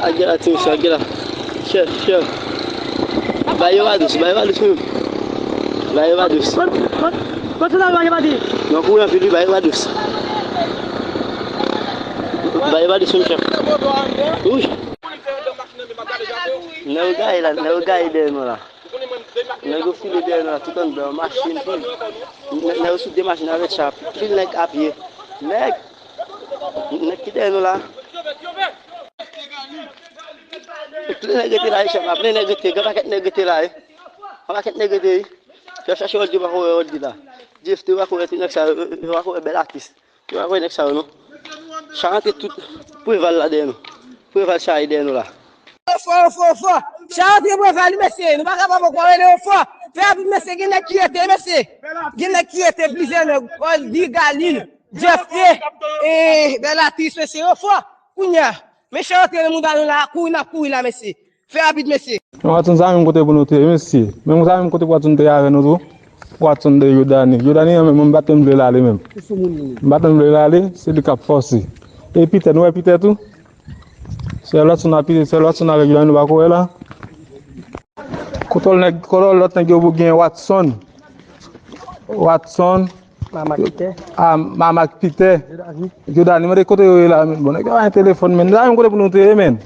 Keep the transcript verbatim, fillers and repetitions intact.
Age la, ti mesye, age la. Chèf, chèf. Ba yo pa dous, ba yo pa dous menm. Ba yo pa dous. Kot, kot, kot sa va, yo pa di? Non, kouri anpil, wi, ba yo pa dous. Ba yo pa dous menm, chèf. Wi. Nèg yo gaye la, nèg yo gaye dèyè nou la. Nèg yo file dèyè nou la, tout anndan, machin, tout. Nèg, nèg yo sou de machin avèk cha, pil nèg a pye. Nèg, nèg ki dèyè nou la. Plen nèg rete la, wi, chèf la, plen nèg rete, gen pakèt nèg rete la, wi. Gen pakèt nèg rete, wi. Chèf chache Roddy, pa ko wè Roddy la. Jeff te pa ko wè tout nèg sa, yo pa ko wè bèl atis. Yo pa ko wè nèg sa yo, non. Cha rantre tout Preval la dèyè nou. Preval cha dèyè nou la. Ofò, ofò, ofò. Cha rantre Preval, wi, mesye. Nou pa kapab ankò rele ofò. Fè rapid, mesye, gen nèg ki rete, mesye. Gen nèg ki rete, plizyè nèg. Roddy, Galil, Jeff te, e, bèl atis, mesye, ofò. Kounye a. Men cha rantre nan mouda nou la, kouri n ap kouri la, mesye. Fè rapid, mesye. Watson, sa menm kote pou nou te ye, mesye. Menm sa menm kote Watson te ye avè nou tou. Watson de Yodani. Yodani an menm, m pa t menm vle l ale menm. M pa t menm vle l ale, se li k ap fòse. E Pitè, nou wè Pitè tou? Se Watson a Pitè, se Watson avèk Yodani nou pa ko wè la. Kote nèg, kote lòt nèg yo pou gen Watson. Watson. Mamak Pitè. Ah, Mamak Pitè. Jodani. Jodani, mande kote yo ye la, men. Bon, nèg yo pa gen telefòn, men. Sa menm kote pou nou te ye, men.